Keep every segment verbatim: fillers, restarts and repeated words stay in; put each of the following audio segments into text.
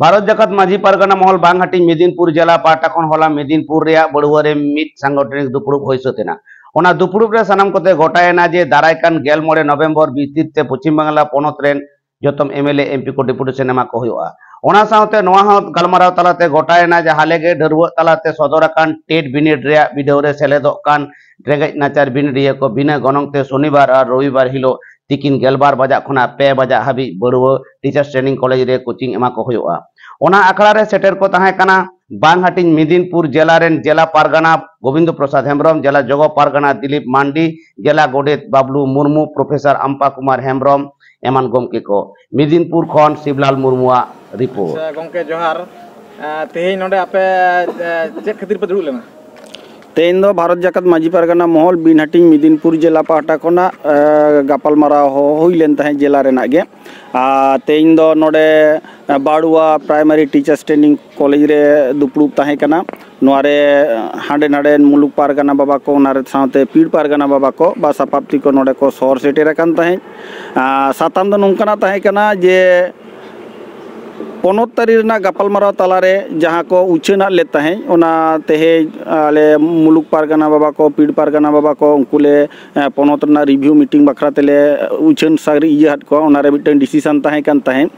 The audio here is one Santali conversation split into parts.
ᱵᱷᱟᱨᱚᱛ ᱡᱟᱠᱟᱛ ᱢᱟᱹᱡᱷᱤ ᱯᱟᱨᱜᱟᱱᱟ ᱢᱚᱦᱚᱞ ᱵᱟᱝ ᱦᱟᱹᱴᱤᱧ ᱢᱮᱫᱤᱱᱯᱩᱨ ᱡᱮᱞᱟ ᱯᱟᱦᱴᱟ ᱠᱷᱚᱱ ᱦᱚᱞᱟ ᱢᱮᱫᱤᱱᱯᱩᱨ ᱨᱮᱭᱟᱜ ᱵᱟᱹᱲᱩᱣᱟᱹ ᱨᱮ ᱢᱤᱫ ᱥᱟᱝᱜᱚᱴᱷᱚᱱᱤᱠ ᱫᱩᱯᱲᱩᱵ ᱦᱩᱭ ᱥᱟᱹᱛ ᱮᱱᱟ᱾ ᱚᱱᱟ ᱫᱩᱯᱲᱩᱵ ᱨᱮ ᱥᱟᱱᱟᱢ ᱠᱚᱛᱮ ᱜᱚᱴᱟᱭᱮᱱᱟ ᱡᱮ ᱫᱟᱨᱟᱭ ᱠᱟᱱ ᱜᱮᱞ ᱢᱚᱬᱮ ᱱᱚᱵᱷᱮᱢᱵᱚᱨ ᱵᱷᱤᱛᱤᱨ ᱛᱮ ᱯᱚᱪᱷᱤᱢ ᱵᱟᱝᱞᱟ ᱯᱚᱱᱚᱛ ᱨᱮᱱ ᱡᱚᱛᱚᱢ M L A, M P ᱠᱚ ᱰᱮᱯᱩᱴᱮᱥᱚᱱ ᱮᱢᱟ ᱠᱚ ᱦᱩᱭᱩᱜᱼᱟ᱾ ᱚᱱᱟ ᱥᱟᱶᱛᱮ ᱱᱚᱣᱟ ᱦᱚᱸ ᱜᱟᱞᱢᱟᱨᱟᱣ ᱛᱟᱞᱟᱛᱮ ᱜᱚᱴᱟᱭᱮᱱᱟ ᱡᱮ ᱦᱟᱞᱮᱜᱮ ᱰᱷᱟᱹᱨᱣᱟᱹᱜ ᱛᱟᱞᱟᱛᱮ ᱥᱚᱫᱚᱨ ᱟᱠᱟᱱ ᱴᱮᱴ ᱵᱤᱱᱤᱰ ᱨᱮᱭᱟᱜ ᱵᱤᱰᱟᱹᱣ ᱨᱮ ᱥᱮᱞᱮᱫᱚᱜ ᱠᱟᱱ ᱨᱮᱸᱜᱮᱡ ᱱᱟᱪᱟᱨ ᱵᱤᱱᱤᱰᱤᱭᱟᱹ ᱠᱚ ᱵᱤᱱᱟᱹ ᱜᱚᱱᱚᱝ ᱛᱮ ᱥᱚᱱᱤᱵᱟᱨ ᱟᱨ ᱨᱚᱵᱤᱵᱟᱨ ᱦᱤᱞᱳᱜ ᱛᱤᱠᱤᱱ ᱜᱮᱞᱵᱟᱨ ᱵᱟᱡᱟᱜ ᱠᱷᱚᱱᱟᱜ ᱯᱮ ᱵᱟᱡᱟᱜ ᱦᱟᱹᱵᱤᱡ ᱵᱟᱹᱲᱩᱣᱟᱹ ᱴᱤᱪᱟᱨᱥ ᱴᱨᱮᱱᱤᱝ ᱠᱚᱞᱮᱡᱽ ᱨᱮ ᱠᱳᱪᱤᱝ ᱮᱢᱟ ᱠᱚ ᱦᱩᱭᱩᱜᱼᱟ᱾ ᱚᱱᱟ ᱟᱠᱷᱲᱟ ᱨᱮ ᱥᱮᱴᱮᱨ ᱠᱚ ᱛᱟᱦᱮᱸ ᱠᱟᱱᱟ ᱵᱟᱝ ᱦᱟᱹᱴᱤᱧ ᱢᱮᱫᱤᱱᱯᱩᱨ ᱡᱮᱞᱟ ᱨᱮᱱ ᱡᱮᱞᱟ ᱯᱟᱨᱜᱟᱱᱟ ᱜᱳᱵᱤᱱᱫᱚ ᱯᱨᱚᱥᱟᱫᱽ ᱦᱮᱢᱵᱨᱚᱢ, ᱡᱮᱞᱟ ᱡᱚᱜᱚ ᱯᱟᱨᱜᱟᱱᱟ ᱫᱤᱞᱤᱯ ᱢᱟᱱᱰᱤ, ᱡᱮᱞᱟ ᱜᱚᱰᱮᱛ ᱵᱟᱵᱞᱩ ᱢᱩᱨᱢᱩ, ᱯᱨᱚᱯᱷᱮᱥᱚᱨ ᱟᱢᱯᱟ ᱠᱩᱢᱟᱨ ᱦᱮᱢᱵᱨᱚᱢ ᱮᱢᱟᱱ ᱜᱚᱢᱠᱮ ᱠᱚ᱾ ᱢᱮᱫᱤᱱᱯᱩᱨ ᱠᱷᱚᱱ ᱥᱤᱵᱞᱟᱞ ᱢᱩᱨᱢᱩᱣᱟᱜ ᱨᱤᱯᱳᱨᱴ᱾ ᱟᱪᱪᱷᱟ ᱜᱚᱢᱠᱮ, ᱡᱚᱦᱟᱨ᱾ ᱮ, ᱛᱮᱦᱮᱧ ᱱᱚᱰᱮ ᱟᱯᱮ, ᱮ, ᱪᱮᱫ ᱠᱷᱟᱹᱛᱤᱨ ᱯᱮ ᱫᱩᱲᱩᱵ ᱞᱮᱱᱟ? ᱛᱮᱦᱮᱧ ᱫᱚ ᱵᱷᱟᱨᱚᱛ ᱡᱟᱠᱟᱛ ᱢᱟᱹᱡᱷᱤ ᱯᱟᱨᱜᱟᱱᱟ ᱢᱚᱦᱚᱞ ᱵᱤᱱ ᱦᱟᱹᱴᱤᱧ ᱢᱮᱫᱤᱱᱯᱩᱨ ᱡᱮᱞᱟ ᱯᱟᱦᱴᱟ ᱠᱷᱚᱱᱟᱜ, ᱮ, ᱜᱟᱯᱟᱞᱢᱟᱨᱟᱣ ᱦᱚᱦᱚ ᱦᱩᱭ ᱞᱮᱱ ᱛᱟᱦᱮᱸᱫ ᱡᱮᱞᱟ ᱨᱮᱱᱟᱜ ᱜᱮ᱾ ᱟᱨ ᱛᱮᱦᱮᱧ ᱫᱚ ᱱᱚᱰᱮ, ᱮ, ᱵᱟᱲᱩᱣᱟ ᱯᱨᱟᱭᱢᱟᱨᱤ ᱴᱤᱪᱟᱨᱥ ᱴᱨᱮᱱᱤᱝ ᱠᱚᱞᱮᱡᱽ ᱨᱮ ᱫᱩᱯᱲᱩᱵ ᱛᱟᱦᱮᱸ ᱠᱟᱱᱟ᱾ ᱱᱚᱣᱟ ᱨᱮ ᱦᱟᱸᱰᱮ ᱱᱟᱰᱮ ᱢᱩᱞᱩᱠ ᱯᱟᱨᱜᱟᱱᱟ ᱵᱟᱵᱟ ᱠᱚ, ᱚᱱᱟ ᱨᱮ ᱥᱟᱶᱛᱮ ᱯᱤᱲ ᱯᱟᱨᱜᱟᱱᱟ ᱵᱟᱵᱟ ᱠᱚ ᱵᱟ ᱥᱟᱯᱟᱵ ᱛᱤ ᱠᱚ ᱱᱚᱰᱮ ᱠᱚ ᱥᱚᱦᱚᱨ ᱥᱮᱴᱮᱨ ᱟᱠᱟᱱ ᱛᱟᱦᱮᱸᱫ᱾ ᱟᱨ ᱥᱟᱛᱟᱢ ᱫᱚ ᱱᱚᱝᱠᱟᱱᱟᱜ ᱛᱟᱦᱮᱸ ᱠᱟᱱᱟ ᱡᱮ ᱯᱚᱱᱚᱛ ᱛᱟᱹᱨᱤ ᱨᱮᱱᱟᱜ ᱜᱟᱯᱟᱞᱢᱟᱨᱟᱣ ᱛᱟᱞᱟᱨᱮ ᱡᱟᱦᱟᱸ ᱠᱚ ᱩᱪᱷᱟᱹᱱ ᱟᱫ ᱞᱮᱫ ᱛᱟᱦᱮᱸᱫ, ᱚᱱᱟ ᱛᱮᱦᱮᱧ ᱟᱞᱮ ᱢᱩᱞᱩᱠ ᱯᱟᱨᱜᱟᱱᱟ ᱵᱟᱵᱟ ᱠᱚ, ᱯᱤᱲ ᱯᱟᱨᱜᱟᱱᱟ ᱵᱟᱵᱟ ᱠᱚ, ᱩᱱᱠᱩ ᱞᱮ, ᱮ, ᱯᱚᱱᱚᱛ ᱨᱮᱱᱟᱜ ᱨᱤᱵᱷᱤᱭᱩ ᱢᱤᱴᱤᱝ ᱵᱟᱠᱷᱨᱟ ᱛᱮᱞᱮ ᱩᱪᱷᱟᱹᱱ ᱥᱟᱹᱨᱤ ᱤᱭᱟᱹ ᱟᱫ ᱠᱚᱣᱟ᱾ ᱚᱱᱟᱨᱮ ᱢᱤᱫᱴᱟᱝ ᱰᱤᱥᱤᱥᱚᱱ ᱛᱟᱦᱮᱸ ᱠᱟᱱ ᱛᱟᱦᱮᱸᱫ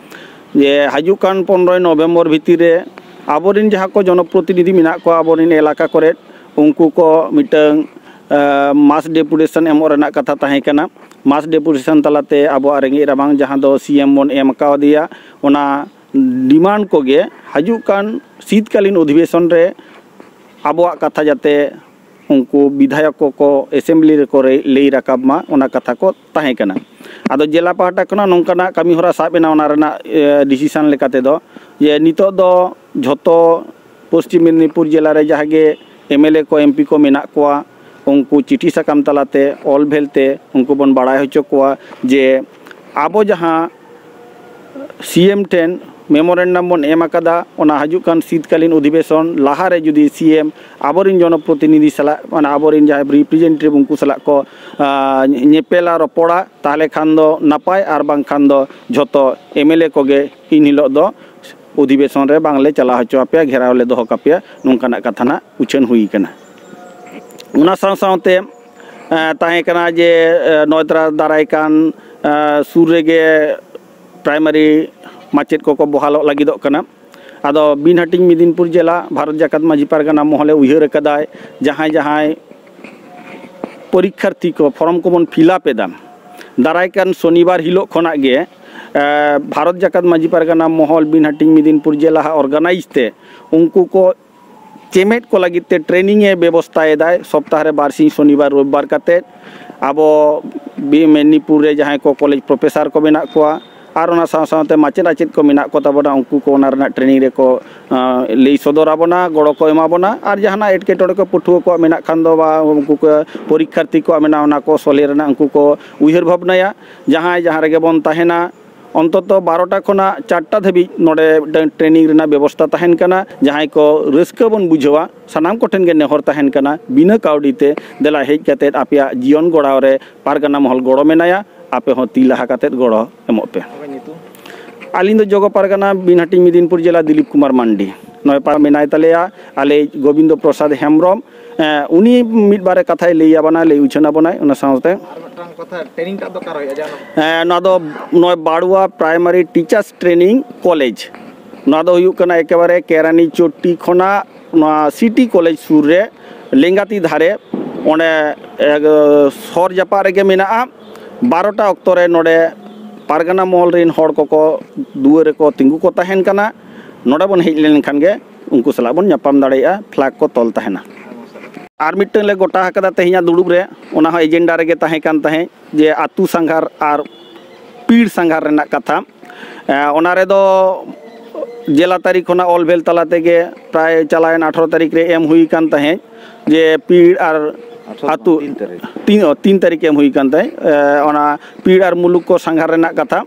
ᱡᱮ ᱦᱤᱡᱩᱜ ᱠᱟᱱ ᱯᱚᱱᱨᱚᱭ ᱱᱚᱵᱷᱮᱢᱵᱚᱨ ᱵᱷᱤᱛᱤᱨ ᱨᱮ ᱟᱵᱚᱨᱮᱱ ᱡᱟᱦᱟᱸ ᱠᱚ ᱡᱚᱱᱚᱯᱨᱚᱛᱤᱱᱤᱫᱷᱤ ᱢᱮᱱᱟᱜ ᱠᱚᱣᱟ ᱟᱵᱚᱨᱮᱱ ᱮᱞᱟᱠᱟ ᱠᱚᱨᱮ, ᱩᱱᱠᱩ ᱠᱚ ᱢᱤᱫᱴᱟᱝ, ᱮ, ᱢᱟᱥ ᱰᱮᱯᱩᱴᱮᱥᱚᱱ ᱮᱢᱚᱜ ᱨᱮᱱᱟᱜ ᱠᱟᱛᱷᱟ ᱛᱟᱦᱮᱸ ᱠᱟᱱᱟ᱾ ᱢᱟᱥ ᱰᱮᱯᱩᱴᱮᱥᱚᱱ ᱛᱟᱞᱟᱛᱮ ᱟᱵᱚᱣᱟᱜ ᱨᱮᱸᱜᱮᱡ ᱨᱟᱵᱟᱝ ᱡᱟᱦᱟᱸ ᱫᱚ ᱥᱤ ᱮᱢ ᱵᱚᱱ ᱮᱢ ᱠᱟᱣᱫᱮᱭᱟ, ᱚᱱᱟ ᱰᱤᱢᱟᱱᱰ ᱠᱚᱜᱮ ᱦᱤᱡᱩᱜ ᱠᱟᱱ ᱥᱤᱛᱠᱟᱞᱤᱱ ᱚᱫᱷᱤᱵᱮᱥᱚᱱ ᱨᱮ ᱟᱵᱚᱣᱟᱜ ᱠᱟᱛᱷᱟ ᱡᱟᱛᱮ ᱩᱱᱠᱩ ᱵᱤᱫᱷᱟᱭᱚᱠ ᱠᱚᱠᱚ ᱮᱥᱮᱢᱵᱞᱤ ᱨᱮᱠᱚ ᱨᱮ-, ᱞᱟᱹᱭ ᱨᱟᱠᱟᱵ ᱢᱟ, ᱚᱱᱟ ᱠᱟᱛᱷᱟ ᱠᱚ ᱛᱟᱦᱮᱸ ᱠᱟᱱᱟ᱾ ᱟᱫᱚ ᱡᱮᱞᱟ ᱯᱟᱦᱴᱟ ᱠᱷᱚᱱᱟᱜ ᱱᱚᱝᱠᱟᱱᱟᱜ ᱠᱟᱹᱢᱤ ᱦᱚᱨᱟ ᱥᱟᱵ ᱮᱱᱟ, ᱚᱱᱟ ᱨᱮᱱᱟᱜ, ᱮ, ᱰᱤᱥᱤᱥᱚᱱ ᱞᱮᱠᱟ ᱛᱮᱫᱚ ᱡᱮ ᱱᱤᱛᱚᱜ ᱫᱚ ᱡᱷᱚᱛᱚ ᱯᱚᱥᱪᱤᱢ ᱢᱮᱫᱽᱱᱤᱯᱩᱨ ᱡᱮᱞᱟ ᱨᱮ ᱡᱟᱦᱟᱸ ᱜᱮ ᱮᱢ ᱮᱞ ᱮ ᱠᱚ, ᱮᱢ ᱯᱤ ᱠᱚ ᱢᱮᱱᱟᱜ ᱠᱚᱣᱟ, ᱩᱱᱠᱩ ᱪᱤᱴᱷᱤ ᱥᱟᱠᱟᱢ ᱛᱟᱞᱟᱛᱮ ᱚᱞ ᱵᱷᱮᱞ ᱛᱮ ᱩᱱᱠᱩ ᱵᱚᱱ ᱵᱟᱲᱟᱭ ᱦᱚᱪᱚ ᱠᱚᱣᱟ ᱡᱮ ᱟᱵᱚ ᱡᱟᱦᱟᱸ ᱥᱤ ᱮᱢ ᱴᱷᱮᱱ ᱢᱮᱢᱳᱨᱮᱱᱰᱟᱢ ᱵᱚᱱ ᱮᱢ ᱟᱠᱟᱫᱟ, ᱚᱱᱟ ᱦᱤᱡᱩᱜ ᱠᱟᱱ ᱥᱤᱛᱠᱟᱞᱤᱱ ᱚᱫᱷᱤᱵᱮᱥᱚᱱ ᱞᱟᱦᱟᱨᱮ ᱡᱩᱫᱤ ᱥᱤ ᱮᱢ ᱟᱵᱚᱨᱮᱱ ᱡᱚᱱᱚᱯᱨᱚᱛᱤᱱᱤᱫᱷᱤ ᱥᱟᱞᱟᱜ, ᱢᱟᱱᱮ ᱟᱵᱚᱨᱮᱱ ᱡᱟᱦᱟᱸᱭ ᱨᱤᱯᱨᱮᱡᱮᱱᱴᱮᱴᱤᱵᱷ ᱩᱱᱠᱩ ᱥᱟᱞᱟᱜ ᱠᱚ, ᱟᱸ, ᱧᱮᱯᱮᱞᱟ, ᱨᱚᱯᱚᱲᱟ, ᱛᱟᱦᱚᱞᱮ ᱠᱷᱟᱱ ᱫᱚ ᱱᱟᱯᱟᱭ, ᱟᱨ ᱵᱟᱝᱠᱷᱟᱱ ᱫᱚ ᱡᱷᱚᱛᱚ ᱮᱢ ᱮᱞ ᱮ ᱠᱚᱜᱮ ᱤᱱ ᱦᱤᱞᱳᱜ ᱫᱚ ᱚᱫᱷᱤᱵᱮᱥᱚᱱ ᱨᱮ ᱵᱟᱝᱞᱮ ᱪᱟᱞᱟᱣ ᱦᱚᱪᱚ ᱟᱯᱮᱭᱟ, ᱜᱷᱮᱨᱟᱣ ᱞᱮ ᱫᱚᱦᱚ ᱠᱟᱯᱮᱭᱟ, ᱱᱚᱝᱠᱟᱱᱟᱜ ᱠᱟᱛᱷᱟ ᱱᱟᱜ ᱩᱪᱷᱟᱹᱱ ᱦᱩᱭ ᱠᱟᱱᱟ᱾ ᱚᱱᱟ ᱥᱟᱶ ᱥᱟᱶᱛᱮ, ᱮ, ᱛᱟᱦᱮᱸ ᱠᱟᱱᱟ ᱡᱮ, ᱮ, ᱱᱚᱜᱼᱚᱭ ᱛᱚᱨᱟ ᱫᱟᱨᱟᱭ ᱠᱟᱱ, ᱮ, ᱥᱩᱨ ᱨᱮᱜᱮ ᱯᱨᱟᱭᱢᱟᱨᱤ ᱢᱟᱪᱮᱫ ᱠᱚᱠᱚ ᱵᱚᱦᱟᱞᱚᱜ ᱞᱟᱹᱜᱤᱫᱚᱜ ᱠᱟᱱᱟ᱾ ᱟᱫᱚ ᱵᱤᱱ ᱦᱟᱹᱴᱤᱧ ᱢᱤᱫᱤᱱᱯᱩᱨ ᱡᱮᱞᱟ ᱵᱷᱟᱨᱚᱛ ᱡᱟᱠᱟᱛ ᱢᱟᱹᱡᱷᱤ ᱯᱟᱨᱜᱟᱱᱟ ᱢᱚᱦᱚᱞᱮ ᱩᱭᱦᱟᱹᱨ ᱟᱠᱟᱫᱟᱭ, ᱡᱟᱦᱟᱸᱭ ᱡᱟᱦᱟᱸᱭ ᱯᱚᱨᱤᱠᱠᱷᱟᱨᱛᱷᱤ ᱠᱚ ᱯᱷᱚᱨᱚᱢ ᱠᱚᱵᱚᱱ ᱯᱷᱤᱞᱟᱯ ᱮᱫᱟ, ᱫᱟᱨᱟᱭ ᱠᱟᱱ ᱥᱚᱱᱤᱵᱟᱨ ᱦᱤᱞᱳᱜ ᱠᱷᱚᱱᱟᱜ ᱜᱮ, ᱮ, ᱵᱷᱟᱨᱚᱛ ᱡᱟᱠᱟᱛ ᱢᱟᱹᱡᱷᱤ ᱯᱟᱨᱜᱟᱱᱟ ᱢᱚᱦᱚᱞ ᱵᱤᱱ ᱦᱟᱹᱴᱤᱧ ᱢᱤᱫᱤᱱᱯᱩᱨ ᱡᱮᱞᱟ ᱦᱟᱜ ᱚᱨᱜᱟᱱᱟᱭᱤᱡᱽ ᱛᱮ ᱩᱱᱠᱩ ᱠᱚ ᱪᱮᱢᱮᱫ ᱠᱚ ᱞᱟᱹᱜᱤᱫ ᱛᱮ ᱴᱨᱮᱱᱤᱝ ᱮ ᱵᱮᱵᱚᱥᱛᱷᱟ ᱮᱫᱟᱭ᱾ ᱥᱚᱯᱛᱟᱦᱚ ᱨᱮ ᱵᱟᱨ ᱥᱤᱧ ᱥᱚᱱᱤᱵᱟᱨ ᱨᱚᱵᱤᱵᱟᱨ ᱠᱟᱛᱮᱫ ᱟᱵᱚ ᱵᱤ-, ᱢᱮᱫᱽᱱᱤᱯᱩᱨ ᱨᱮ ᱡᱟᱦᱟᱸᱭ ᱠᱚ ᱠᱚᱞᱮᱡᱽ ᱯᱨᱚᱯᱷᱮᱥᱟᱨ ᱠᱚ ᱢᱮᱱᱟᱜ ᱠᱚᱣᱟ ᱟᱨ ᱚᱱᱟ ᱥᱟᱶ ᱥᱟᱶᱛᱮ ᱢᱟᱪᱮᱫ ᱟᱪᱮᱫ ᱠᱚ ᱢᱮᱱᱟᱜ ᱠᱚ ᱛᱟᱵᱚᱱᱟ, ᱩᱱᱠᱩ ᱠᱚ ᱚᱱᱟ ᱨᱮᱱᱟᱜ ᱴᱨᱮᱱᱤᱝ ᱨᱮᱠᱚ, ᱟᱸ, ᱞᱟᱹᱭ ᱥᱚᱫᱚᱨ ᱟᱵᱚᱱᱟ, ᱜᱚᱲᱚ ᱠᱚ ᱮᱢᱟ ᱵᱚᱱᱟ᱾ ᱟᱨ ᱡᱟᱦᱟᱱᱟᱜ ᱮᱴᱠᱮᱴᱚᱬᱮ ᱠᱚ ᱯᱟᱹᱴᱷᱩᱣᱟᱹ ᱠᱚᱣᱟᱜ ᱢᱮᱱᱟᱜ ᱠᱷᱟᱱ ᱫᱚ, ᱵᱟ ᱩᱱᱠᱩ ᱠᱚ ᱯᱚᱨᱤᱠᱠᱷᱟᱨᱛᱷᱤ ᱠᱚᱣᱟᱜ ᱢᱮᱱᱟᱜᱼᱟ, ᱚᱱᱟ ᱠᱚ ᱥᱚᱞᱦᱮ ᱨᱮᱱᱟᱜ ᱩᱱᱠᱩ ᱠᱚ ᱩᱭᱦᱟᱹᱨ ᱵᱷᱟᱵᱽᱱᱟᱭᱟ᱾ ᱡᱟᱦᱟᱸᱭ ᱡᱟᱦᱟᱸ ᱨᱮᱜᱮ ᱵᱚᱱ ᱛᱟᱦᱮᱱᱟ, ᱚᱱᱛᱚᱛᱚ ᱵᱟᱨᱚᱴᱟ ᱠᱷᱚᱱᱟᱜ ᱪᱟᱨᱴᱟ ᱫᱷᱟᱹᱵᱤᱡ ᱱᱚᱰᱮ ᱢᱤᱫᱴᱟᱝ ᱴᱨᱮᱱᱤᱝ ᱨᱮᱱᱟᱜ ᱵᱮᱵᱚᱥᱛᱟ ᱛᱟᱦᱮᱱ ᱠᱟᱱᱟ᱾ ᱡᱟᱦᱟᱸᱭ ᱠᱚ ᱨᱟᱹᱥᱠᱟᱹ ᱵᱚᱱ ᱵᱩᱡᱷᱟᱹᱣᱟ, ᱥᱟᱱᱟᱢ ᱠᱚᱴᱷᱮᱱ ᱜᱮ ᱱᱮᱦᱚᱨ ᱛᱟᱦᱮᱱ ᱠᱟᱱᱟ, ᱵᱤᱱᱟᱹ ᱠᱟᱹᱣᱰᱤ ᱛᱮ ᱫᱮᱞᱟ ᱦᱮᱡ ᱠᱟᱛᱮᱫ ᱟᱯᱮᱭᱟᱜ ᱡᱤᱭᱚᱱ ᱜᱚᱲᱟᱣ ᱨᱮ ᱯᱟᱨᱜᱟᱱᱟ ᱢᱚᱦᱚᱞ ᱜᱚᱲᱚ ᱢᱮᱱᱟᱭᱟ, ᱟᱯᱮ ᱦᱚᱸ ᱛᱤ ᱞᱟᱦᱟ ᱠᱟᱛᱮᱫ ᱜᱚᱲᱚ ᱮᱢᱚᱜ ᱯᱮ᱾ ᱟᱹᱞᱤᱧ ᱫᱚ ᱡᱚᱜᱚ ᱯᱟᱨᱜᱟᱱᱟ ᱵᱤᱱᱦᱟᱹᱴᱤᱧ ᱢᱤᱫᱤᱱᱯᱩᱨ ᱡᱮᱞᱟ ᱫᱤᱞᱤᱯ ᱠᱩᱢᱟᱨ ᱢᱟᱱᱰᱤ᱾ ᱱᱚᱜᱼᱚᱭ ᱯᱟᱲᱟ ᱢᱮᱱᱟᱭ ᱛᱟᱞᱮᱭᱟ ᱟᱞᱮ ᱜᱳᱵᱤᱱᱫᱚ ᱯᱨᱚᱥᱟᱫᱽ ᱦᱮᱢᱵᱨᱚᱢ᱾ ᱮᱸ, ᱩᱱᱤ ᱢᱤᱫ ᱵᱟᱨᱮ ᱠᱟᱛᱷᱟᱭ ᱞᱟᱹᱭ ᱟᱵᱚᱱᱟ, ᱞᱟᱹᱭ ᱩᱪᱷᱟᱹᱱ ᱟᱵᱚᱱᱟᱭ ᱚᱱᱟ ᱥᱟᱶᱛᱮ᱾ ᱟᱨ ᱢᱤᱫᱴᱟᱝ ᱠᱟᱛᱷᱟ, ᱴᱨᱮᱱᱤᱝ ᱴᱟᱜ ᱫᱚ ᱚᱠᱟ ᱨᱮ ᱦᱩᱭᱩᱜᱼᱟ? ᱡᱟᱦᱟᱸ ᱮᱸ, ᱱᱚᱣᱟ ᱫᱚ ᱱᱚᱜᱼᱚᱭ ᱵᱟᱲᱩᱣᱟ ᱯᱨᱟᱭᱢᱟᱨᱤ ᱴᱤᱪᱟᱨᱥ ᱴᱨᱮᱱᱤᱝ ᱠᱚᱞᱮᱡᱽ᱾ ᱱᱚᱣᱟ ᱫᱚ ᱦᱩᱭᱩᱜ ᱠᱟᱱᱟ ᱮᱠᱮᱵᱟᱨᱮ ᱠᱮᱨᱟᱱᱤ ᱪᱚᱴᱴᱤ ᱠᱷᱚᱱᱟᱜ ᱱᱚᱣᱟ ᱥᱤᱴᱤ ᱠᱚᱞᱮᱡᱽ ᱥᱩᱨ ᱨᱮ ᱞᱮᱸᱜᱟᱛᱤ ᱫᱷᱟᱨᱮ, ᱚᱸᱰᱮ, ᱮ, ᱥᱚᱨ ᱡᱟᱯᱟᱜ ᱨᱮᱜᱮ ᱢᱮᱱᱟᱜᱼᱟ᱾ ᱵᱟᱨᱚᱴᱟ ᱚᱠᱛᱚ ᱨᱮ ᱱᱚᱰᱮ ᱯᱟᱨᱜᱟᱱᱟ ᱢᱚᱦᱚᱞ ᱨᱮᱱ ᱦᱚᱲ ᱠᱚᱠᱚ ᱫᱩᱣᱟᱹᱨ ᱨᱮᱠᱚ ᱛᱤᱸᱜᱩ ᱠᱚ ᱛᱟᱦᱮᱱ ᱠᱟᱱᱟ᱾ ᱱᱚᱰᱮ ᱵᱚᱱ ᱦᱮᱡ ᱞᱮᱱᱠᱷᱟᱱ ᱜᱮ ᱩᱱᱠᱩ ᱥᱟᱞᱟᱜ ᱵᱚᱱ ᱧᱟᱯᱟᱢ ᱫᱟᱲᱮᱭᱟᱜᱼᱟ, ᱯᱷᱞᱮᱜᱽ ᱠᱚ ᱛᱚᱞ ᱛᱟᱦᱮᱱᱟ᱾ ᱟᱨ ᱢᱤᱫᱴᱟᱝ ᱞᱮ ᱜᱚᱴᱟ ᱟᱠᱟᱫᱟ ᱛᱮᱦᱮᱧᱟᱜ ᱫᱩᱲᱩᱵ ᱨᱮ, ᱚᱱᱟ ᱦᱚᱸ ᱮᱡᱮᱱᱰᱟ ᱨᱮᱜᱮ ᱛᱟᱦᱮᱸ ᱠᱟᱱ ᱛᱟᱦᱮᱸᱫ, ᱡᱮ ᱟᱹᱛᱩ ᱥᱟᱸᱜᱷᱟᱨ ᱟᱨ ᱯᱤᱲ ᱥᱟᱸᱜᱷᱟᱨ ᱨᱮᱱᱟᱜ ᱠᱟᱛᱷᱟ᱾ ᱮ, ᱚᱱᱟ ᱨᱮᱫᱚ ᱡᱮᱞᱟ ᱛᱟᱹᱨᱤ ᱠᱷᱚᱱᱟᱜ ᱚᱞ ᱵᱷᱮᱞ ᱛᱟᱞᱟ ᱛᱮᱜᱮ ᱯᱨᱟᱭ ᱪᱟᱞᱟᱣᱮᱱ ᱟᱴᱷᱨᱚ ᱛᱟᱹᱨᱤᱠᱷ ᱨᱮ ᱮᱢ ᱦᱩᱭ ᱠᱟᱱ ᱛᱟᱦᱮᱸᱫ, ᱡᱮ ᱯᱤᱲ ᱟᱨ ᱟᱴᱷᱨᱚ ᱟᱹᱛᱩ ᱛᱤᱱ ᱛᱟᱹᱨᱤᱠᱷ᱾ ᱛᱤᱱ, ᱚ, ᱛᱤᱱ ᱛᱟᱹᱨᱤᱠᱷ ᱮᱢ ᱦᱩᱭ ᱠᱟᱱ ᱛᱟᱦᱮᱸᱫ᱾ ᱮ, ᱚᱱᱟ ᱯᱤᱲ ᱟᱨ ᱢᱩᱞᱩᱠ ᱠᱚ ᱥᱟᱸᱜᱷᱟᱨ ᱨᱮᱱᱟᱜ ᱠᱟᱛᱷᱟ᱾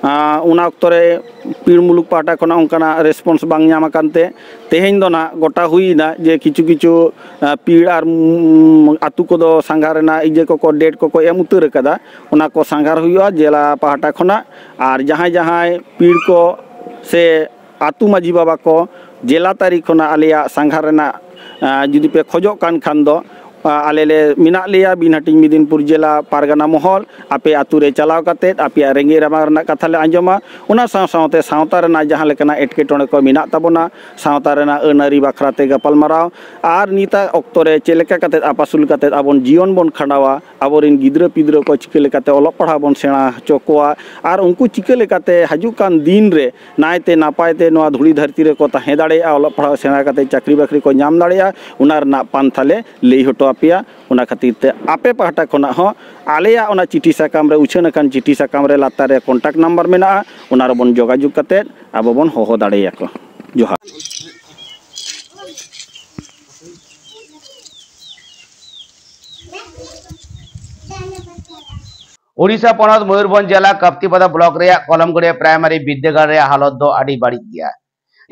ᱟ, ᱚᱱᱟ ᱚᱠᱛᱚ ᱨᱮ ᱯᱤᱲ ᱢᱩᱞᱩᱠ ᱯᱟᱦᱴᱟ ᱠᱷᱚᱱᱟᱜ ᱚᱱᱠᱟᱱᱟᱜ ᱨᱮᱥᱯᱚᱱᱥ ᱵᱟᱝ ᱧᱟᱢ ᱟᱠᱟᱱ ᱛᱮ ᱛᱮᱦᱮᱧ ᱫᱚ ᱱᱟᱜ ᱜᱚᱴᱟ ᱦᱩᱭᱮᱱᱟ ᱡᱮ ᱠᱤᱪᱷᱩ ᱠᱤᱪᱷᱩ, ᱟ, ᱯᱤᱲ ᱟᱨ, ᱩᱢ, ᱟᱹᱛᱩ ᱠᱚᱫᱚ ᱥᱟᱸᱜᱷᱟᱨ ᱨᱮᱱᱟᱜ ᱤᱭᱟᱹ ᱠᱚᱠᱚ, ᱰᱮᱴ ᱠᱚᱠᱚ ᱮᱢ ᱩᱛᱟᱹᱨ ᱟᱠᱟᱫᱟ᱾ ᱚᱱᱟ ᱠᱚ ᱥᱟᱸᱜᱷᱟᱨ ᱦᱩᱭᱩᱜᱼᱟ ᱡᱮᱞᱟ ᱯᱟᱦᱴᱟ ᱠᱷᱚᱱᱟᱜ᱾ ᱟᱨ ᱡᱟᱦᱟᱸᱭ ᱡᱟᱦᱟᱸᱭ ᱯᱤᱲ ᱠᱚ ᱥᱮ ᱟᱹᱛᱩ ᱢᱟᱹᱡᱷᱤ ᱵᱟᱵᱟ ᱠᱚ, ᱡᱮᱞᱟ ᱛᱟᱹᱨᱤ ᱠᱷᱚᱱᱟᱜ ᱟᱞᱮᱭᱟᱜ ᱥᱟᱸᱜᱷᱟᱨ ᱨᱮᱱᱟᱜ, ᱟᱸ, ᱡᱩᱫᱤ ᱯᱮ ᱠᱷᱚᱡᱚᱜ ᱠᱟᱱ ᱠᱷᱟᱱ ᱫᱚ, ᱟᱸ, ᱟᱞᱮ ᱞᱮ ᱢᱮᱱᱟᱜ ᱞᱮᱭᱟ ᱵᱤᱱᱦᱟᱹᱴᱤᱧ ᱢᱮᱫᱤᱱᱯᱩᱨ ᱡᱮᱞᱟ ᱯᱟᱨᱜᱟᱱᱟ ᱢᱚᱦᱚᱞ᱾ ᱟᱯᱮ ᱟᱹᱛᱩ ᱨᱮ ᱪᱟᱞᱟᱣ ᱠᱟᱛᱮᱫ ᱟᱯᱮᱭᱟᱜ ᱨᱮᱸᱜᱮᱡ ᱨᱟᱵᱟᱝ ᱨᱮᱱᱟᱜ ᱠᱟᱛᱷᱟ ᱞᱮ ᱟᱸᱡᱚᱢᱟ᱾ ᱚᱱᱟ ᱥᱟᱶ ᱥᱟᱶᱛᱮ ᱥᱟᱶᱛᱟ ᱨᱮᱱᱟᱜ ᱡᱟᱦᱟᱸ ᱞᱮᱠᱟᱱᱟᱜ ᱮᱴᱠᱮᱴᱚᱬᱮ ᱠᱚ ᱢᱮᱱᱟᱜ ᱛᱟᱵᱚᱱᱟ, ᱥᱟᱶᱛᱟ ᱨᱮᱱᱟᱜ ᱟᱹᱱ ᱟᱹᱨᱤ ᱵᱟᱠᱷᱨᱟ ᱛᱮ ᱜᱟᱯᱟᱞᱢᱟᱨᱟᱣ, ᱟᱨ ᱱᱤᱛᱟᱜ ᱚᱠᱛᱚ ᱨᱮ ᱪᱮᱫ ᱞᱮᱠᱟ ᱠᱟᱛᱮᱫ ᱟᱯᱟᱥᱩᱞ ᱠᱟᱛᱮᱫ ᱟᱵᱚᱱ ᱡᱤᱭᱚᱱ ᱵᱚᱱ ᱠᱷᱟᱸᱰᱟᱣᱟ, ᱟᱵᱚᱨᱮᱱ ᱜᱤᱫᱽᱨᱟᱹ ᱯᱤᱫᱽᱨᱟᱹ ᱠᱚ ᱪᱤᱠᱟᱹ ᱞᱮᱠᱟᱛᱮ ᱚᱞᱚᱜ ᱯᱟᱲᱦᱟᱣ ᱵᱚᱱ ᱥᱮᱬᱟ ᱦᱚᱪᱚ ᱠᱚᱣᱟ, ᱟᱨ ᱩᱱᱠᱩ ᱪᱤᱠᱟᱹ ᱞᱮᱠᱟᱛᱮ ᱦᱤᱡᱩᱜ ᱠᱟᱱ ᱫᱤᱱ ᱨᱮ ᱱᱟᱭᱛᱮ ᱱᱟᱯᱟᱭ ᱛᱮ ᱱᱚᱣᱟ ᱫᱷᱩᱲᱤ ᱫᱷᱟᱹᱨᱛᱤ ᱨᱮᱠᱚ ᱛᱟᱦᱮᱸ ᱫᱟᱲᱮᱭᱟᱜᱼᱟ, ᱚᱞᱚᱜ ᱯᱟᱲᱦᱟᱣ ᱥᱮᱬᱟ ᱠᱟᱛᱮ ᱪᱟᱹᱠᱨᱤ ᱵᱟᱹᱠᱨᱤ ᱠᱚ ᱧᱟᱢ ᱫᱟᱲᱮᱭᱟᱜᱼᱟ, ᱚᱱᱟ ᱨᱮᱱᱟᱜ ᱯᱟᱱᱛᱷᱟ ᱞᱮ ᱞᱟᱹᱭ ᱦᱚᱴᱚ ᱟᱯᱮᱭᱟ᱾ ᱚᱱᱟ ᱠᱷᱟᱹᱛᱤᱨ ᱛᱮ ᱟᱯᱮ ᱯᱟᱦᱴᱟ ᱠᱷᱚᱱᱟᱜ ᱦᱚᱸ ᱟᱞᱮᱭᱟᱜ ᱚᱱᱟ ᱪᱤᱴᱷᱤ ᱥᱟᱠᱟᱢ ᱨᱮ, ᱩᱪᱷᱟᱹᱱ ᱟᱠᱟᱱ ᱪᱤᱴᱷᱤ ᱥᱟᱠᱟᱢ ᱨᱮ ᱞᱟᱛᱟᱨ ᱨᱮ contact number ᱢᱮᱱᱟᱜᱼᱟ, ᱚᱱᱟ ᱨᱮᱵᱚᱱ ᱡᱳᱜᱟᱡᱳᱜᱽ ᱠᱟᱛᱮ ᱟᱵᱚ ᱵᱚᱱ ᱦᱚᱦᱚ ᱫᱟᱲᱮᱭᱟᱠᱚᱣᱟ᱾ ᱡᱚᱦᱟᱨ᱾ ᱳᱰᱤᱥᱟ ᱯᱚᱱᱚᱛ ᱢᱚᱭᱩᱨᱵᱷᱚᱸᱡᱽ ᱡᱮᱞᱟ ᱠᱟᱯᱛᱤᱯᱟᱫᱟ ᱵᱞᱚᱠ ᱨᱮᱭᱟᱜ ᱠᱚᱞᱚᱢᱜᱟᱹᱲᱤᱭᱟᱹ ᱯᱨᱟᱭᱢᱟᱨᱤ ᱵᱤᱨᱫᱟᱹᱜᱟᱲ ᱨᱮᱭᱟᱜ ᱦᱟᱞᱚᱛ ᱫᱚ ᱟᱹᱰᱤ ᱵᱟᱹᱲᱤᱡ ᱜᱮᱭᱟ᱾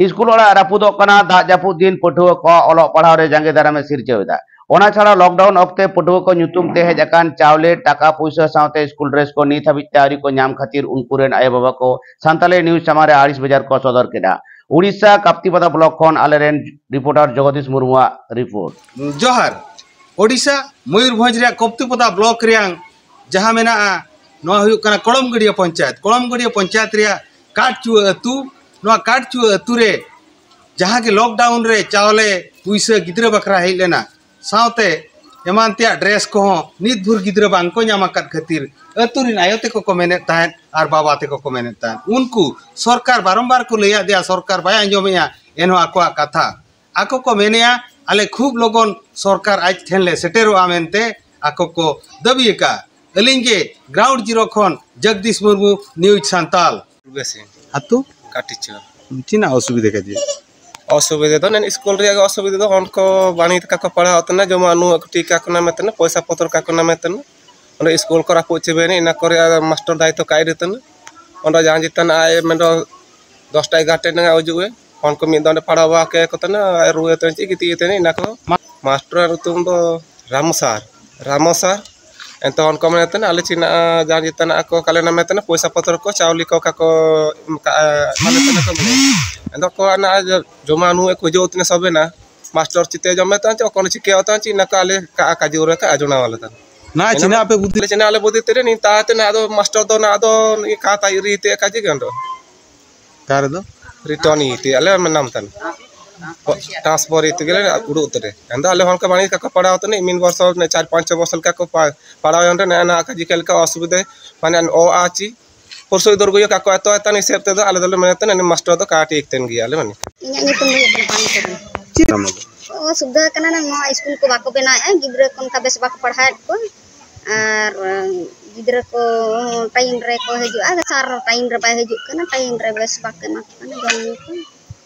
ᱥᱠᱩᱞ ᱚᱲᱟᱜ ᱨᱟᱹᱯᱩᱫᱚᱜ ᱠᱟᱱᱟ᱾ ᱫᱟᱜ ᱡᱟᱹᱯᱩᱫ ᱫᱤᱱ ᱯᱟᱹᱴᱷᱩᱣᱟᱹ ᱠᱚᱣᱟᱜ ᱚᱞᱚᱜ ᱯᱟᱲᱦᱟᱣ ᱨᱮ ᱡᱟᱸᱜᱮ ᱫᱟᱨᱟᱢᱮ ᱥᱤᱨᱡᱟᱹᱣ ᱮᱫᱟ᱾ ᱚᱱᱟ ᱪᱷᱟᱲᱟ ᱞᱚᱠᱰᱟᱣᱩᱱ ᱚᱠᱛᱮ ᱯᱟᱹᱴᱷᱩᱣᱟᱹ ᱠᱚ ᱧᱩᱛᱩᱢ ᱛᱮ ᱦᱮᱡ ᱟᱠᱟᱱ ᱪᱟᱣᱞᱮ, ᱴᱟᱠᱟ ᱯᱩᱭᱥᱟᱹ ᱥᱟᱶᱛᱮ ᱥᱠᱩᱞ ᱰᱨᱮᱥ ᱠᱚ ᱱᱤᱛ ᱦᱟᱹᱵᱤᱡ ᱛᱮ ᱟᱹᱣᱨᱤ ᱠᱚ ᱧᱟᱢ ᱠᱷᱟᱹᱛᱤᱨ ᱩᱱᱠᱩ ᱨᱮᱱ ᱟᱭᱳᱼᱵᱟᱵᱟ ᱠᱚ ᱥᱟᱱᱛᱟᱞᱤ ᱱᱤᱭᱩᱡᱽ ᱥᱟᱢᱟᱝ ᱨᱮ ᱟᱹᱲᱤᱥ ᱵᱮᱡᱟᱨ ᱠᱚ ᱥᱚᱫᱚᱨ ᱠᱮᱫᱟ᱾ ᱩᱰᱤᱥᱟ ᱠᱟᱯᱛᱤᱯᱟᱫᱟ ᱵᱞᱚᱠ ᱠᱷᱚᱱ ᱟᱞᱮᱨᱮᱱ ᱨᱤᱯᱳᱨᱴᱟᱨ ᱡᱚᱜᱚᱫᱤᱥ ᱢᱩᱨᱢᱩᱣᱟᱜ ᱨᱤᱯᱳᱨᱴ᱾ ᱡᱚᱦᱟᱨ᱾ ᱳᱰᱤᱥᱟ ᱢᱚᱭᱩᱨᱵᱷᱚᱸᱡᱽ ᱨᱮᱭᱟᱜ ᱠᱚᱯᱛᱤᱯᱚᱫᱟ ᱵᱞᱚᱠ ᱨᱮᱭᱟᱝ ᱡᱟᱦᱟᱸ ᱢᱮᱱᱟᱜᱼᱟ, ᱱᱚᱣᱟ ᱦᱩᱭᱩᱜ ᱠᱟᱱᱟ ᱠᱚᱲᱚᱢᱜᱟᱹᱲᱤᱭᱟᱹ ᱯᱚᱧᱪᱟᱭᱮᱛ᱾ ᱠᱚᱲᱚᱢᱜᱟᱹᱲᱤᱭᱟᱹ ᱯᱚᱧᱪᱟᱭᱮᱛ ᱨᱮᱭᱟᱜ ᱠᱟᱴᱪᱩᱣᱟᱹ ᱟᱹᱛᱩ᱾ ᱱᱚᱣᱟ ᱠᱟᱴᱪᱩᱣᱟᱹ ᱟᱹᱛᱩ ᱨᱮ ᱡᱟᱦᱟᱸ ᱜᱮ ᱞᱚᱠᱰᱟᱣᱩᱱ ᱨᱮ ᱪᱟᱣᱞᱮ ᱯᱩᱭᱥᱟᱹ ᱜᱤᱫᱽᱨᱟᱹ ᱵᱟᱠᱷᱨᱟ ᱦᱮᱡ ᱞᱮᱱᱟ, ᱥᱟᱶᱛᱮ ᱮᱢᱟᱱ ᱛᱮᱭᱟᱜ ᱰᱨᱮᱥ ᱠᱚᱦᱚᱸ ᱱᱤᱛ ᱵᱷᱳᱨ ᱜᱤᱫᱽᱨᱟᱹ ᱵᱟᱝ ᱠᱚ ᱧᱟᱢ ᱟᱠᱟᱫ ᱠᱷᱟᱹᱛᱤᱨ ᱟᱹᱛᱩ ᱨᱤᱱ ᱟᱭᱳ ᱛᱮᱠᱚ ᱠᱚ ᱢᱮᱱᱮᱫ ᱛᱟᱦᱮᱸᱫ ᱟᱨ ᱵᱟᱵᱟ ᱛᱮᱠᱚ ᱠᱚ ᱢᱮᱱᱮᱫ ᱛᱟᱦᱮᱸᱫ᱾ ᱩᱱᱠᱩ ᱥᱚᱨᱠᱟᱨ ᱵᱟᱨᱚᱢᱵᱟᱨ ᱠᱚ ᱞᱟᱹᱭᱟᱫ ᱫᱮᱭᱟ, ᱥᱚᱨᱠᱟᱨ ᱵᱟᱭ ᱟᱸᱡᱚᱢᱮᱫᱼᱟ᱾ ᱮᱱᱦᱚᱸ ᱟᱠᱚᱣᱟᱜ ᱠᱟᱛᱷᱟ ᱟᱠᱚ ᱠᱚ ᱢᱮᱱᱮᱫᱼᱟ, ᱟᱞᱮ ᱠᱷᱩᱵ ᱞᱚᱜᱚᱱ ᱥᱚᱨᱠᱟᱨ ᱟᱡ ᱴᱷᱮᱱ ᱞᱮ ᱥᱮᱴᱮᱨᱚᱜᱼᱟ ᱢᱮᱱᱛᱮ ᱟᱠᱚ ᱠᱚ ᱫᱟᱹᱵᱤ ᱟᱠᱟᱫᱼᱟ᱾ ᱟᱹᱞᱤᱧ ᱜᱮ ᱜᱨᱟᱣᱩᱱᱰ ᱡᱤᱨᱳ ᱠᱷᱚᱱ ᱡᱚᱜᱽᱫᱤᱥ ᱢᱩᱨᱢᱩ, ᱱᱤᱭᱩᱡᱽ ᱥᱟᱱᱛᱟᱞ᱾ ᱵᱮᱥᱤ᱾ ᱟᱹᱛᱩ? ᱠᱟᱹᱴᱤᱡ ᱪᱚ᱾ ᱪᱮᱫ ᱨᱮᱱᱟᱜ ᱚᱥᱩᱵᱤᱫᱷᱟ ᱠᱟᱡᱮ? ᱚᱥᱩᱵᱤᱫᱷᱟ ᱫᱚ ᱱᱮᱱ ᱥᱠᱩᱞ ᱨᱮᱭᱟᱜ ᱜᱮ ᱚᱥᱩᱵᱤᱫᱷᱟ ᱫᱚ, ᱦᱚᱱ ᱠᱚ ᱵᱟᱹᱱᱤ ᱛᱟᱠᱟ ᱠᱚ ᱯᱟᱲᱦᱟᱣ ᱛᱟᱦᱮᱱᱟ, ᱡᱚᱢᱟᱜ ᱧᱩᱣᱟᱜ ᱠᱟᱹᱴᱤᱡ ᱠᱟ ᱠᱚᱱᱟ ᱢᱮᱛᱟᱱᱟ, ᱯᱚᱭᱥᱟ ᱯᱚᱛᱨ ᱠᱟ ᱠᱚᱱᱟ ᱢᱮᱛᱟᱱᱟ᱾ ᱚᱸᱰᱮ ᱥᱠᱩᱞ ᱠᱚ ᱨᱟᱹᱯᱩᱫ ᱪᱟᱵᱟᱭᱮᱱᱟ, ᱤᱱᱟᱹ ᱠᱚᱨᱮ ᱟᱨ ᱢᱟᱥᱴᱟᱨ ᱫᱟᱭᱤᱛᱛᱚ ᱠᱟᱭ ᱨᱮ ᱛᱟᱦᱮᱱᱟ᱾ ᱚᱸᱰᱮ ᱡᱟᱦᱟᱸ ᱪᱮᱛᱟᱱ ᱟᱭ ᱢᱮᱱᱫᱚ ᱫᱚᱥᱴᱟ ᱮᱜᱟᱨᱚᱴᱟ ᱱᱟᱜ ᱦᱤᱡᱩᱜ ᱮ, ᱦᱚᱱ ᱠᱚ ᱢᱤᱫ ᱫᱚ ᱚᱸᱰᱮ ᱯᱟᱲᱦᱟᱣ ᱵᱟᱲᱟ ᱠᱮ ᱠᱚ ᱛᱟᱦᱮᱱᱟ, ᱟᱨ ᱨᱩᱣᱟᱹ ᱛᱟᱦᱮᱱ ᱪᱮᱫ ᱜᱤᱛᱤᱡ ᱛᱟᱦᱮᱱᱟ, ᱤᱱᱟᱹ ᱠᱚ᱾ ᱢᱟᱥᱴᱟᱨ ᱧᱩᱛᱩᱢ ᱫᱚ ᱨᱟᱢᱚ ᱥᱟᱨ᱾ ᱨᱟᱢᱚ ᱥᱟᱨ᱾ ᱮᱱᱛᱮ ᱦᱚᱱ ᱠᱚ ᱢᱮᱱᱮᱫ ᱛᱟᱦᱮᱱᱟ, ᱟᱞᱮ ᱪᱮᱫ ᱱᱟᱜ ᱡᱟᱦᱟᱸ ᱪᱮᱛᱟᱱ ᱟᱠᱚ ᱠᱟᱞᱮ ᱱᱟᱢᱮ ᱛᱟᱦᱮᱱᱟ, ᱯᱚᱭᱥᱟ ᱯᱚᱛᱨᱚ ᱠᱚ, ᱪᱟᱣᱞᱮ ᱠᱚ, ᱚᱠᱟ ᱠᱚ ᱮᱢ ᱠᱟᱜᱼᱟ, ᱮᱢᱟᱞᱮ ᱛᱟᱦᱮᱱᱟ ᱠᱚ ᱢᱮᱱᱮᱫ᱾ ᱮᱱᱫᱚ ᱠᱚ ᱚᱱᱟ ᱡᱚᱢᱟ ᱱᱩᱭ ᱠᱚ ᱦᱤᱡᱩᱜ ᱛᱤᱧᱟ ᱥᱚᱵᱮᱱᱟ, ᱢᱟᱥᱴᱚᱨ ᱪᱤᱛᱮ ᱡᱚᱢᱮ ᱛᱟᱱ ᱪᱮ ᱚᱠᱚᱱ ᱪᱤᱠᱟᱹ ᱛᱟᱱ ᱪᱮ ᱱᱟᱠᱟ ᱟᱞᱮ ᱠᱟ ᱠᱟᱡᱩ ᱨᱮ ᱠᱟ ᱟᱡᱚᱱᱟ ᱣᱟᱞᱮ ᱛᱟᱱ᱾ ᱱᱟ ᱪᱤᱱᱟ ᱟᱯᱮ ᱵᱩᱫᱷᱤ ᱞᱮ ᱪᱤᱱᱟ ᱟᱞᱮ ᱵᱩᱫᱷᱤ ᱛᱮᱨᱮ ᱱᱤ ᱛᱟᱦᱟᱛᱮ ᱱᱟ ᱟᱫᱚ ᱢᱟᱥᱴᱚᱨ ᱫᱚ ᱱᱟ ᱟᱫᱚ ᱱᱤ ᱠᱟ ᱛᱟᱭ ᱨᱤ ᱛᱮ ᱠᱟᱡᱤ ᱜᱟᱱᱰᱚ᱾ ᱠᱟ ᱨᱮᱫᱚ? ᱨᱤᱴᱚᱱ ᱤ ᱛᱮ ᱟᱞᱮ ᱢᱮᱱᱟᱢ ᱛᱟᱱ᱾ ᱴᱨᱟᱱᱥᱯᱷᱟᱨ ᱤ ᱛᱮᱜᱮ ᱞᱮ ᱩᱰᱩᱠ ᱛᱮᱨᱮ᱾ ᱮᱱᱫᱚ ᱟᱞᱮ ᱦᱚᱲ ᱠᱟ ᱵᱟᱝ ᱠᱟ ᱠᱚ ᱯᱟᱲᱟᱣ ᱛᱮ ᱱᱤ ᱢᱤᱱ ᱵᱚᱨᱥᱚ ᱱᱮ ᱪᱟᱨ ᱯᱟᱸᱪ ᱪᱷᱚ ᱵᱚᱨᱥᱚ ᱞᱮᱠᱟ ᱠᱚ ᱯᱟ-, ᱯᱟᱲᱟᱣ ᱮᱱ ᱨᱮ ᱱᱮ ᱱᱟ ᱠᱟᱡᱤ ᱠᱟ ᱞᱮᱠᱟ ᱚᱥᱩᱵᱤᱫᱷᱟ ᱢᱟᱱᱮ ᱚ ᱟ ᱪᱤ ᱯᱩᱨᱥᱚᱭ ᱫᱚᱨ ᱜᱚᱭᱚ ᱠᱟᱠᱚ ᱮᱛᱚ ᱮᱛᱟᱱ ᱦᱤᱥᱟᱹᱵ ᱛᱮᱫᱚ ᱟᱞᱮ ᱫᱚᱞᱮ ᱢᱮᱱᱮᱫ ᱛᱟᱦᱮᱱᱟ ᱢᱟᱥᱴᱚᱨ ᱫᱚ ᱠᱟᱹᱴᱤᱡ ᱮᱠᱛᱮᱱ ᱜᱮᱭᱟ ᱞᱮ ᱢᱟᱱᱮ᱾ ᱤᱧᱟᱹᱜ ᱧᱩᱛᱩᱢ ᱫᱚ ᱦᱩᱭᱩᱜ ᱠᱟᱱᱟ ᱯᱟᱱᱤ ᱥᱚᱨᱮᱱ᱾ ᱪᱮᱫ ᱠᱟᱱᱟ? ᱚᱥᱩᱵᱤᱫᱷᱟ ᱠᱟᱱᱟ ᱱᱟ, ᱱᱚᱣᱟ ᱥᱠᱩᱞ ᱠᱚ ᱵᱟᱠᱚ ᱵᱮᱱᱟᱣᱮᱫᱼᱟ, ᱜᱤᱫᱽᱨᱟᱹ ᱠᱚ ᱚᱱᱠᱟ ᱵᱮᱥ ᱵᱟᱠᱚ ᱯᱟᱲᱦᱟᱣᱮᱫ ᱠᱚᱣᱟ, ᱟᱨ ᱜᱤᱫᱽᱨᱟᱹ ᱠᱚ ᱴᱟᱭᱤᱢ ᱨᱮᱠᱚ ᱦᱤᱡᱩᱜᱼᱟ, ᱥᱟᱨ ᱴᱟᱭᱤᱢ ᱨᱮ ᱵᱟᱭ ᱦᱤᱡᱩᱜ ᱠᱟᱱᱟ, ᱴᱟᱭᱤᱢ ᱨᱮ ᱵᱮᱥ ᱵᱟᱠᱚ ᱮᱢᱟ ᱠᱚ ᱠᱟᱱᱟ ᱡᱚᱢ ᱧᱩ ᱠᱚ,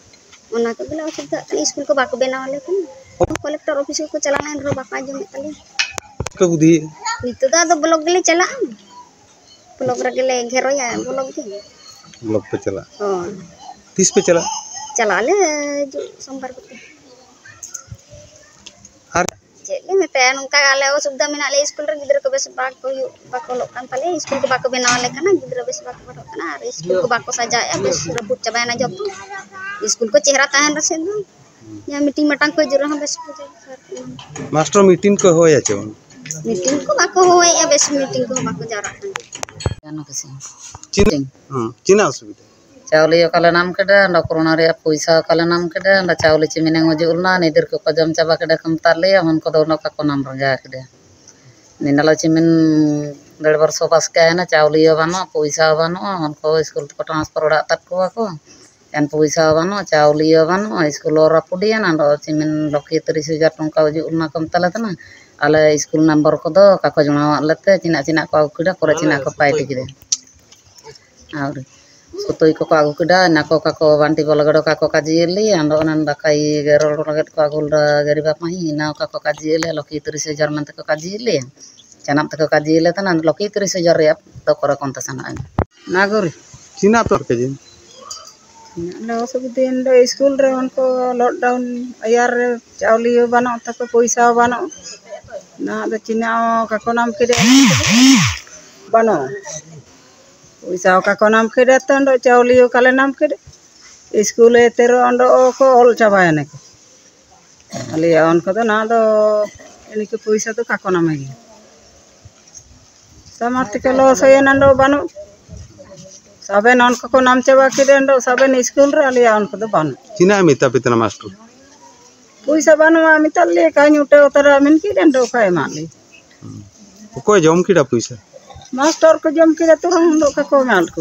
ᱚᱱᱟ ᱠᱚᱜᱮ ᱞᱮ ᱚᱥᱩᱵᱤᱫᱷᱟᱜ ᱠᱟᱱᱟ᱾ ᱥᱠᱩᱞ ᱠᱚ ᱵᱟᱠᱚ ᱵᱮᱱᱟᱣ ᱟᱞᱮ ᱠᱟᱱᱟ᱾ ᱠᱚᱞᱮᱠᱴᱚᱨ ᱚᱯᱷᱤᱥ ᱠᱚᱠᱚ ᱪᱟᱞᱟᱣ ᱞᱮᱱ ᱨᱮᱦᱚᱸ ᱵᱟᱠᱚ ᱟᱸᱡᱚᱢᱮᱫ ᱛᱟᱞᱮᱭᱟ᱾ ᱯᱮ ᱵᱩᱫᱷᱤᱭᱮᱫᱼᱟ? ᱱᱤᱛᱚᱜ ᱫᱚ ᱟᱫᱚ ᱵᱞᱚᱠ ᱜᱮᱞᱮ ᱪᱟᱞᱟᱜᱼᱟ᱾ ᱵᱞᱚᱠ ᱨᱮᱜᱮ ᱞᱮ ᱜᱷᱮᱨᱚᱭᱟ, ᱵᱞᱚᱠ ᱜᱮ᱾ ᱵᱞᱚᱠ ᱯᱮ ᱪᱟᱞᱟᱜᱼᱟ? ᱦᱳᱭ᱾ ᱛᱤᱥ ᱯᱮ ᱪᱟᱞᱟᱜᱼᱟ? ᱪᱟᱞᱟᱜ ᱟᱞᱮ ᱦᱤᱡᱩᱜ ᱥᱳᱢᱵᱟᱨ ᱠᱚᱛᱮ᱾ ᱟᱨ? ᱪᱮᱫ ᱞᱮ ᱢᱮᱛᱟᱭᱟ, ᱱᱚᱝᱠᱟ ᱟᱞᱮ ᱚᱥᱩᱵᱤᱫᱷᱟ ᱢᱮᱱᱟᱜ ᱞᱮᱭᱟ, ᱥᱠᱩᱞ ᱨᱮ ᱜᱤᱫᱽᱨᱟᱹ ᱠᱚ ᱵᱮᱥ ᱵᱟᱝ ᱠᱚ ᱦᱩᱭᱩᱜ, ᱵᱟᱠᱚ ᱚᱞᱚᱜ ᱠᱟᱱ ᱛᱟᱞᱮᱭᱟ, ᱥᱠᱩᱞ ᱠᱚ ᱵᱟᱠᱚ ᱵᱮᱱᱟᱣ ᱟᱞᱮ ᱠᱟᱱᱟ, ᱜᱤᱫᱽᱨᱟᱹ ᱵᱮᱥ ᱵᱟᱠᱚ ᱯᱟᱲᱦᱟᱜ ᱠᱟᱱᱟ, ᱟᱨ ᱥᱠᱩᱞ ᱠᱚ ᱵᱟᱠᱚ ᱥᱟᱡᱟᱣᱮᱫᱼᱟ, ᱵᱮᱥ ᱨᱟᱹᱯᱩᱫ ᱪᱟᱵᱟᱭᱮᱱᱟ ᱡᱚᱛᱚ᱾ ᱥᱠᱩᱞ ᱠᱚ ᱪᱮᱦᱨᱟ ᱛᱟᱦᱮᱱ ᱨᱮᱥᱮ ᱫᱚ, ᱡᱟᱦᱟᱸ ᱢᱤᱴᱤᱝ ᱢᱟᱴᱟᱝ ᱠᱚ ᱦᱤᱡᱩᱜ ᱨᱮᱦᱚᱸ ᱵᱮᱥ ᱠᱚ ᱵᱩᱡᱷᱟᱹᱣᱟ᱾ ᱢᱟᱥᱴᱚᱨ ᱢᱤᱴᱤᱝ ᱠᱚ ᱦᱚᱦᱚᱭᱟ ᱪᱮ ᱵᱟᱝ? ᱢᱤᱴᱤᱝ ᱠᱚ ᱵᱟᱠᱚ ᱦᱚᱦᱚᱭᱮᱫᱼᱟ, ᱵᱮᱥ ᱢᱤᱴᱤᱝ ᱠᱚᱦᱚᱸ ᱵᱟᱠᱚ ᱡᱟᱣᱨᱟᱜ ᱠᱟᱱᱟ᱾ ᱪᱮᱫ? ᱦᱮᱸ, ᱪᱮᱫ ᱚᱥᱩᱵᱤᱫᱷᱟ? ᱪᱟᱣᱞᱮ ᱚᱠᱟᱞᱮ ᱧᱟᱢ ᱠᱮᱫᱟ, ᱚᱸᱰᱮ ᱠᱳᱨᱳᱱᱟ ᱨᱮᱭᱟᱜ ᱯᱚᱭᱥᱟ ᱚᱠᱟᱞᱮ ᱧᱟᱢ ᱠᱮᱫᱟ, ᱚᱸᱰᱮ ᱪᱟᱣᱞᱮ ᱪᱤᱢᱤᱱᱮ ᱚᱡᱚᱜ ᱞᱮᱱᱟ, ᱱᱤᱫᱤᱨ ᱠᱚᱠᱚ ᱡᱚᱢ ᱪᱟᱵᱟ ᱠᱮᱫᱟ ᱠᱚ ᱢᱮᱛᱟᱫ ᱞᱮᱭᱟ, ᱦᱚᱱ ᱠᱚᱫᱚ ᱩᱱᱟᱹᱜ ᱚᱠᱟ ᱠᱚ ᱧᱟᱢ ᱨᱟᱸᱡᱟ ᱠᱮᱫᱟ᱾ ᱱᱤᱱᱟᱞᱟ ᱪᱤᱢᱤᱱ ᱰᱮᱲ ᱵᱚᱨᱥᱚ ᱵᱟᱥ ᱠᱟᱭᱱᱟ, ᱪᱟᱣᱞᱮ ᱦᱚᱸ ᱵᱟᱹᱱᱩᱜᱼᱟ, ᱯᱚᱭᱥᱟ ᱦᱚᱸ ᱵᱟᱹᱱᱩᱜᱼᱟ, ᱦᱚᱱ ᱠᱚ ᱥᱠᱩᱞ ᱛᱮᱠᱚ ᱴᱨᱟᱱᱥᱯᱷᱟᱨ ᱚᱲᱟᱜ ᱛᱟᱠᱚᱣᱟ ᱠᱚ᱾ ᱮᱱ ᱯᱚᱭᱥᱟ ᱦᱚᱸ ᱵᱟᱹᱱᱩᱜᱼᱟ, ᱪᱟᱣᱞᱮ ᱦᱚᱸ ᱵᱟᱹᱱᱩᱜᱼᱟ, ᱥᱠᱩᱞ ᱦᱚᱸ ᱨᱟᱹᱯᱩᱫᱤᱭᱮᱱᱟ, ᱟᱫᱚ ᱪᱤᱢᱤᱱ ᱞᱚᱠᱷᱤ ᱛᱤᱨᱤᱥ ᱦᱟᱡᱟᱨ ᱴᱟᱠᱟ ᱚᱡᱚᱜ ᱞᱮᱱᱟ ᱠᱚ ᱢᱮᱛᱟᱞᱮ ᱠᱟᱱᱟ᱾ ᱟᱞᱮ ᱥᱠᱩᱞ ᱱᱟᱢᱵᱟᱨ ᱠᱚᱫᱚ ᱚᱠᱟ ᱠᱚ ᱡᱚᱲᱟᱣᱟᱫ ᱞᱮᱛᱮ, ᱪᱤᱱᱟᱜ ᱪᱤᱱᱟᱜ ᱠᱚ ᱟᱹᱜᱩ ᱠᱮᱫᱟ, ᱠᱚᱨᱮ ᱪᱤᱱᱟᱜ ᱠᱚ ᱯᱟᱭᱴᱤ ᱠᱮᱫᱟ᱾ ᱟᱨ ᱥᱩᱛᱩᱭ ᱠᱚᱠᱚ ᱟᱹᱜᱩ ᱠᱮᱫᱟ, ᱚᱱᱟ ᱠᱚ ᱚᱠᱟ ᱠᱚ ᱵᱟᱱᱴᱤ ᱵᱚᱞᱚ ᱜᱮᱰᱚ ᱚᱠᱟ ᱠᱚ ᱠᱟᱡᱤᱭᱮᱫ ᱞᱮᱭᱟ, ᱟᱫᱚ ᱚᱱᱟ ᱫᱟᱠᱟᱭ ᱨᱚᱲ ᱞᱟᱹᱜᱤᱫ ᱠᱚ ᱟᱹᱜᱩ ᱞᱮᱫᱟ ᱜᱟᱹᱨᱤ ᱵᱟᱯᱟᱦᱤ, ᱚᱱᱟ ᱚᱠᱟ ᱠᱚ ᱠᱟᱡᱤᱭᱮᱫ ᱞᱮᱭᱟ, ᱞᱚᱠᱷᱤ ᱛᱤᱨᱤᱥ ᱦᱟᱡᱟᱨ ᱢᱮᱱᱛᱮ ᱠᱚ ᱠᱟᱡᱤᱭᱮᱫ ᱞᱮᱭᱟ, ᱪᱟᱱᱟᱵ ᱛᱮᱠᱚ ᱠᱟᱡᱤᱭᱮᱫ ᱞᱮ ᱛᱟᱦᱮᱱᱟ, ᱞᱚᱠᱷᱤ ᱛᱤᱨᱤᱥ ᱦᱟᱡᱟᱨ ᱨᱮᱭᱟᱜ ᱫᱚ ᱠᱚᱨᱮ ᱠᱚᱱᱛᱮ ᱥᱮᱱᱚᱜ ᱮᱱᱟ᱾ ᱱᱟᱜᱚᱨᱤ᱾ ᱪᱤᱱᱟ ᱛᱚᱨ ᱠᱮᱡᱤ᱾ ᱟᱞᱮ ᱚᱥᱩᱵᱤᱫᱷᱟ ᱫᱚ ᱥᱠᱩᱞ ᱨᱮ ᱩᱱᱠᱩ ᱞᱚᱠᱰᱟᱣᱩᱱ ᱤᱭᱟᱨ ᱨᱮ ᱪᱟᱣᱞᱮ ᱦᱚᱸ ᱵᱟᱹᱱᱩᱜ ᱛᱟᱠᱚ, ᱯᱚᱭᱥᱟ ᱦᱚᱸ ᱵᱟᱹᱱᱩᱜ᱾ ᱱᱚᱣᱟ ᱫᱚ ᱪᱤᱱᱟ ᱦᱚᱸ ᱠᱟᱠᱚ ᱱᱟᱢ ᱠᱮᱫᱮ ᱵᱟᱹᱱᱩᱜ᱾ ᱯᱚᱭᱥᱟ ᱦᱚᱸ ᱠᱟᱠᱚ ᱱᱟᱢ ᱠᱮᱫᱮ ᱛᱚ ᱪᱟᱣᱞᱮ ᱦᱚᱸ ᱚᱠᱟᱞᱮ ᱱᱟᱢ ᱠᱮᱫᱮ᱾ ᱤᱥᱠᱩᱞ ᱮ ᱛᱮᱨᱚ ᱚᱸᱰᱮ ᱠᱚ ᱚᱞ ᱪᱟᱵᱟᱭᱮᱱᱟ ᱠᱚ᱾ ᱟᱞᱮᱭᱟᱜ ᱚᱱᱠᱟ ᱫᱚ ᱱᱟ ᱫᱚ ᱮᱱᱤᱠᱟᱹ ᱯᱚᱭᱥᱟ ᱫᱚ ᱠᱟᱠᱚ ᱱᱟᱢᱮ ᱜᱮ᱾ ᱥᱟᱢᱟᱨ ᱛᱮᱠᱚ ᱞᱚᱥ ᱦᱩᱭᱮᱱᱟ ᱚᱸᱰᱮ ᱵᱟᱹᱱᱩᱜ᱾ ᱥᱟᱵᱮᱱ ᱚᱱᱠᱟ ᱠᱚ ᱱᱟᱢ ᱪᱟᱵᱟ ᱠᱮᱫᱟ ᱚᱸᱰᱮ ᱥᱟᱵᱮᱱ ᱤᱥᱠᱩᱞ ᱨᱮ ᱟᱞᱮᱭᱟᱜ ᱚᱱᱠᱟ ᱫᱚ ᱵᱟᱹᱱᱩᱜ᱾ ᱪᱤᱱᱟᱹ ᱢᱮᱛᱟ ᱯᱮ ᱛᱟᱦᱮᱱᱟ ᱢᱟᱥᱴᱟᱨ? ᱯᱚᱭᱥᱟ ᱵᱟᱹᱱᱩᱜᱼᱟ ᱢᱮᱛᱟᱫ ᱞᱮ ᱠᱷᱟᱱ ᱩᱴᱟᱹ ᱩᱛᱟᱹᱨᱟ ᱢᱮᱱ ᱠᱮᱫ ᱚᱸᱰᱮ ᱚᱠᱟ ᱮᱢᱟᱫ ᱞᱮ᱾ ᱚᱠᱚᱭ ᱡᱚᱢ ᱠᱮᱫᱟ ᱯᱚᱭᱥᱟ? ᱢᱟᱥᱴᱟᱨ ᱠᱚ ᱡᱚᱢ ᱠᱮᱫᱟ ᱛᱚᱨᱚᱝ ᱩᱰᱩᱠ ᱠᱟᱠᱚ ᱮᱢᱟᱫ ᱠᱚ᱾